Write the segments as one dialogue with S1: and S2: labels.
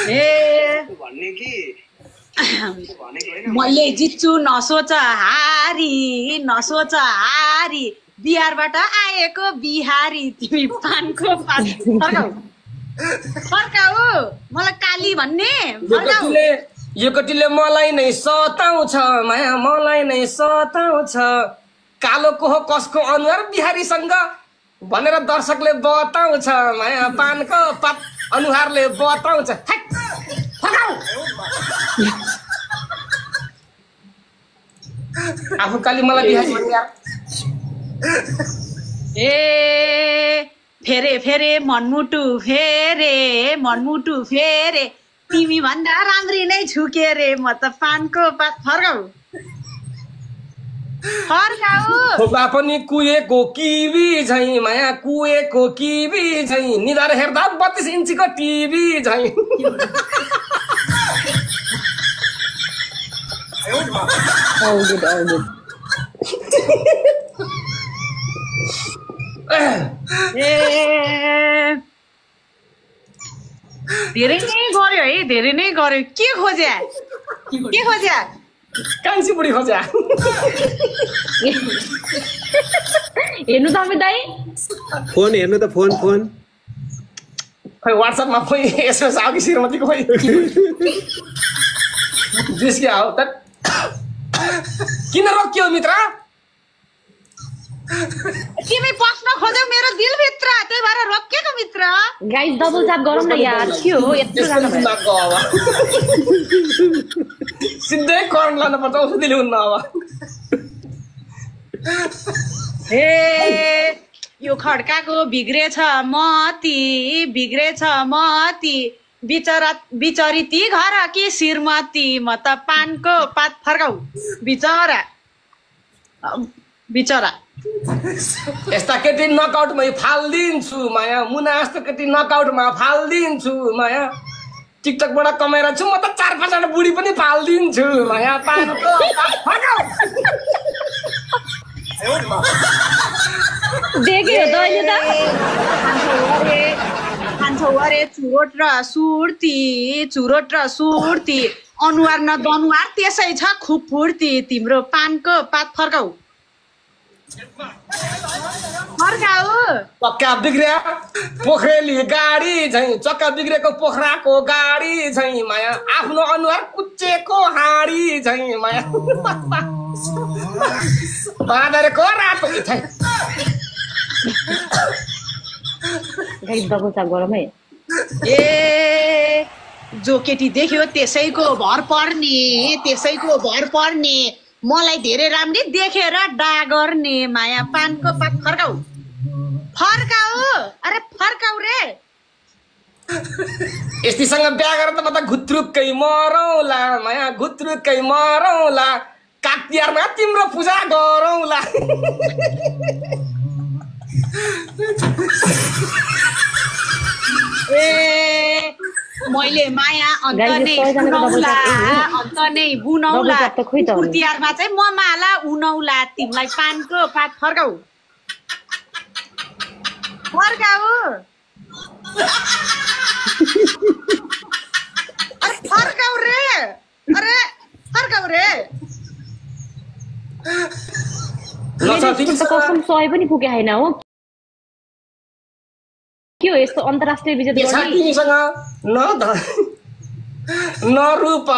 S1: भन्ने कि
S2: मैले जित्छु नसोच हारी बिहारबाट आएको बिहारी तिमी पानको पात फर्काऊ मलाई काली भन्ने
S3: यो कतिले मलाई नै सताउँछ माया मलाई नै सताउँछ कालो कोहो कसको अनुहार बिहारीसँग भनेर दर्शकले बताउँछ माया पानको पात अनुहारले बताउँछ आफू काली मलाई बिहारी
S2: फेरे फेरे मनमुटु फेरे तिमी भन्दा राम्री नै छु के रे म त पानको पात फर्काऊ
S3: खोपा पनि कुएको किवी झै माया कुएको किवी झै निधार हेर्दा 32 इन्चीको टिभी झै
S2: धेरै नै गर्यो के खोज्या
S3: कान्छी बुढी खोज्या
S4: हेर्नु त हामी दाइ
S5: फोन हेर्नु त फोन
S3: खै व्हाट्सएपमा खोइ एसएमएस आउँछ श्रीमतीको खोइ जिस्के आउ त किन रोक्यो मित्र
S2: तिमी पस्न खोज्यौ मेरो दिलभित्र त्यही भएर रोकेको मित्र
S4: गाइस डबल ट्याप गरौँ न यार के हो यत्रो जानु
S3: सिधै करन लानु पर्छ औषधिले हुन्न अब
S2: यो खड्काको बिग्रेछ मती बिचरी घर कि श्रीमती म त पानको पात फर्काऊ बिचरा
S3: यस्ता केटी नकआउटमा फाल्दिन्छु माया मुना जस्तो केटी नकआउटमा फाल्दिन्छु माया टिकटकबाट कमाएर छु म त 4-5 जना बुढी पनि फाल्दिन्छु माया पानको फर्काऊ
S4: देख्यो त अहिले त
S2: खान्छौ अरे चुरोट र सुर्ती अनुहार न दनुहार त्यसै छ खुब फुर्ती तिम्रो पानको पात फर्काऊ
S3: चक्का बिग्रिया पोखरेली गाडी झै चक्का बिग्रेको पोखराको गाडी झै माया आफ्नो अनुहार कुच्चेको हाँडी झै माया बाँदरको रातो इच्छा
S4: गाइस डबल ट्याप गरौँ है
S2: जो केटी देख्यो त्यसैको भर पर्ने मलाई धेरै राम्ररी देखेर डा गर्ने माया पानको पात फर्काऊ अरे फर्काऊ रे
S3: यस्तीसँग बिहा गरेर त म त घुत्रुक्कै मरौला माया घुत्रुक्कै मरौला काग तिहारमा तिम्रो पूजा गरौला
S2: मैले माया अन्त नै बुनौला तिहारमा चाहिँ म माला उनौला तिमीलाई पानको पात फर्काऊ रे
S4: कसम सय पनि पुगे हैन हो के हो यस्तो अन्तर्राष्ट्रिय विजेता
S3: तिमीसँग न रूप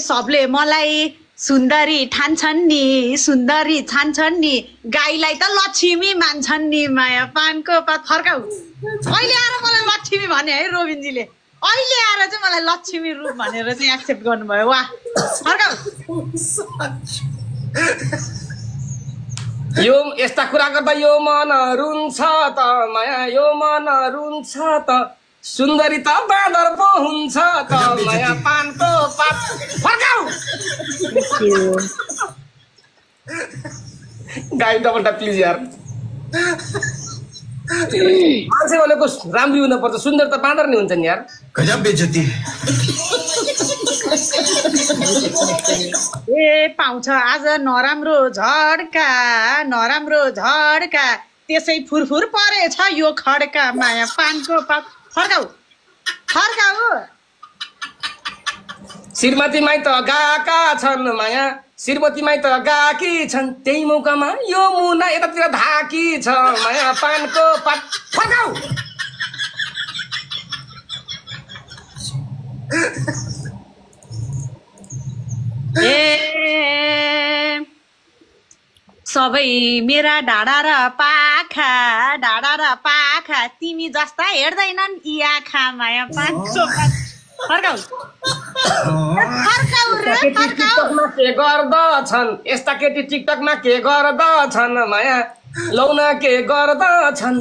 S2: सबले मलाई सुन्दरी ठान्छन् नि गाईलाई त लक्ष्मी मान्छन् नि माया पानको पात फर्काऊ अहिले आएर मलाई लक्ष्मी भने है रोबिनजीले अहिले आएर चाहिँ मलाई लक्ष्मी रूप भनेर चाहिँ एक्सेप्ट गर्नुभयो वाह फर्काऊ
S3: यो यस्ता कुरा गर्दा यो मन रुन्छ त माया यो मन रुन्छ त सुन्दरी त बाँदर पो हुन्छ त माया पानको पात फर्काऊ गाई डबल ट्याप प्लिज यार मान्छे भनेको राम्री हुनुपर्छ, सुन्दर त बाँदर नि हुन्छ नि यार।
S1: गजब बेइज्जती।
S2: ए पाउँछ आज नराम्रो झड्का त्यसै फुरफुर परेछ यो खड्का माया पानको पात फर्काऊ
S3: श्रीमती माइत गएका छन् माया, श्रीमती माइत गएकी छन्, त्यही मौकामा यो मुना यतातिर धाकी छ माया पानको पात फर्काऊ।
S2: ए सबै मेरा डाँडा र पाखा तिमी जस्ता हेर्दैनन् यी आँखा माया पानको पात फर्काऊ रे फर्काऊ।
S3: के गर्दछन् यस्ता केटी टिकटकमा के गर्दछन् माया लौन के गर्दछन्,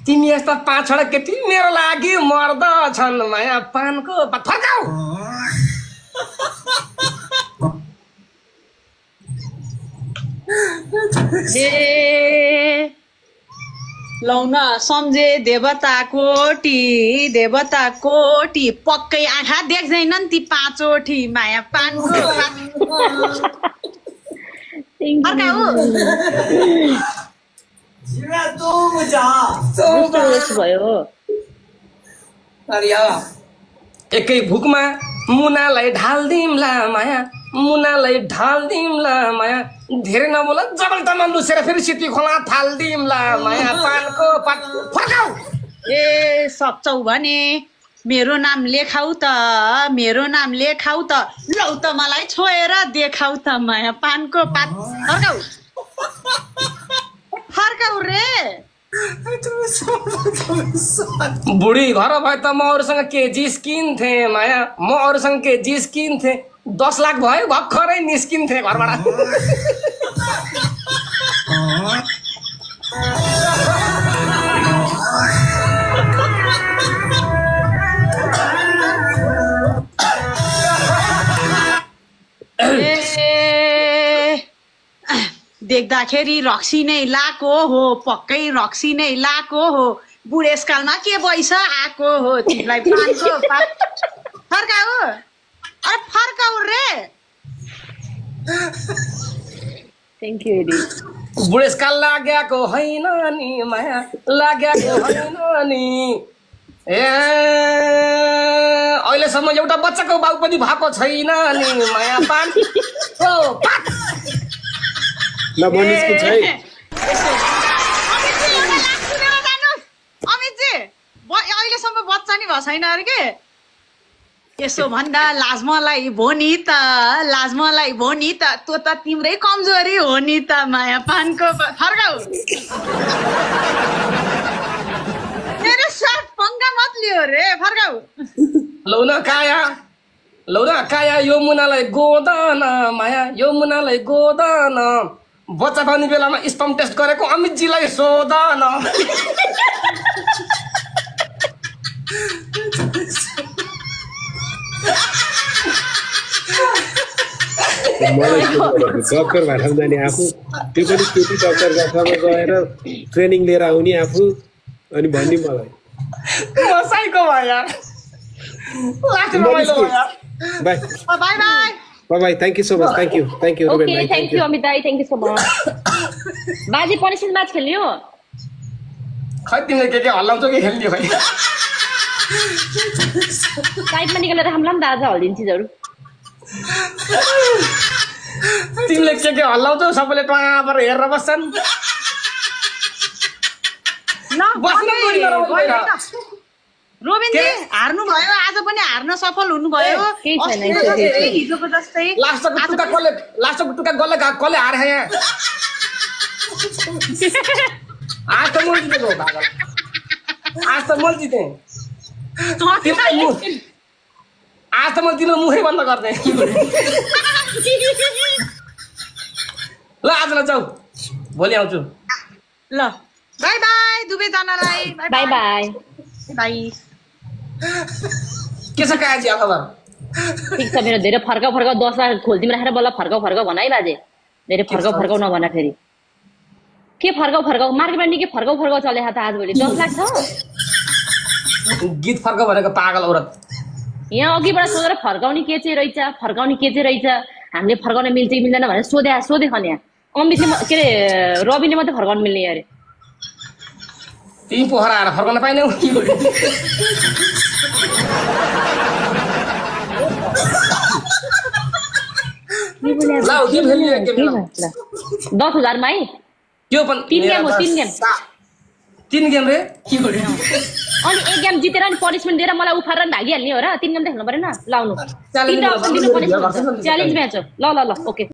S3: तिमी यस्ता 5 केटी मेरो लागि मर्दछन् माया पानको पात फर्काऊ।
S2: ए लौन सम्झे देवता कोटी पक्कै आँखा देख्दैनन् ती 5 माया पानको
S4: भयो।
S3: एकै भुकमा मुनालाई ढाल्दिमला माया, मुनालाई ढाल्दिमला माया, धेरै नबोल जबलतामा लुसेर फेरि सिटी खोला थाल्दिमला माया पानको पात फर्काऊ।
S2: ए सक्छौ भने मेरो नाम लेखाउ त लौ त मलाई छोएर देखाउ त माया पानको पात फर्काउ रे।
S3: बुढी घर भए त म अरूसँग केजी स्किन्थे माया, म अरूसँग केजी स्किन्थे, 10 लाख भयो भर्खरै निस्किन्थे घरबाट।
S2: देख्दाखेरि रक्सी नै लाको हो, पक्कै रक्सी नै लाको हो, बुढेसकालमा के पैस आएको हो तिमीलाई पानको पात फर्काऊ। अरे फर्काऊ रे।
S4: Thank you AD.
S3: बुढेसकाल लागेको होइन नि माया, लागेको होइन नि। ए अहिलेसम्म एउटा बच्चाको बाउ पनि भएको छैन नि माया पानको पात।
S5: ल मनिषको छै
S2: अमितजी अहिलेसम्म बच्चा नि भएको छैन अरे के? यसो भन्दा लाज मलाई भो नि त त्यो त तिम्रै कमजोरी हो नि त माया पानको फर्काऊ। मेरो सर्ट पंगा मत लियो रे फर्काऊ।
S3: लौ न काया यो मुनालाई गोदन माया, यो मुनालाई गोदन, बच्चा पाउने बेलामा स्पर्म टेस्ट गरेको अमितजीलाई सोधन।
S5: डक्टर भाषामा जाने आफू, त्यो पनि केटी डक्टर भाषामा गएर ट्रेनिङ लिएर आउने आफू, अनि भन्ने मलाई
S3: मसाइको भयो
S5: by by. Thank you so much. Thank you Reuben भाइ।
S4: थ्याङ्क यू अमित दाई, थ्याङ्क यू सो मच। बाजी पनिसमेन्ट म्याच खेल्ने हो?
S3: खै तिमीले के हल्लाउँछौ कि खेल्ने भाइ?
S4: साइडमा निकालेर हामीलाई पनि दाजा हल्दिने चिजहरू।
S3: तिमीले के हल्लाउँछौ, सबैले टुवापर हेरेर बस्छन्।
S2: रोबिनजी हार्नु भयो, आज पनि हार्न सफल हुनुभयो। हिजोको जस्तै
S3: लास्टको टुक्का कसले हारे यहाँ? आज त म जितेको, आज त म जितेँ। आज त म तिम्रो मुखै बन्द गर्ने। ल आज ल जाऊ, भोलि आउँछु।
S2: ल बाई बाई दुवैजनालाई
S4: बाई बाई
S2: बाई।
S3: के छ काजी खबर?
S4: ठिक छ मेरो। धेरै फर्काउ 10 लाख खोल्दिम राखेर बल्ल फर्काउ भन है बाजे। धेरै फर्काउ नभन फेरि। के फर्काउ मार्केटमा निकै फर्काउ चलेको त आजभोलि 10 लाख छ
S3: गीत फर्काउ भनेको पागल औरत
S4: यहाँ अघिबाट सोधेर फर्काउने के चाहिँ रहेछ हामीले फर्काउन मिल्छ कि मिल्दैन भनेर सोधे खन यहाँ अमृतले के अरे रविले मात्रै फर्काउन मिल्ने अरे
S3: तिमी पोखरा आएर फर्काउन पाइनौ लाउ गेम खेल्ने गेम
S4: 10,000 मा है
S3: त्यो पनि
S4: 3 गेम हो 3 गेम
S3: 3 गेम रे
S4: अनि एक गेम जितेर अनि पनिशमेन्ट दिएर मलाई उफारेर भागिहाल्ने हो र 3 गेम त खेल्नु परेन लाउनु 3 अप्सन दिनु पर्ने च्यालेन्ज म्याच हो ल ओके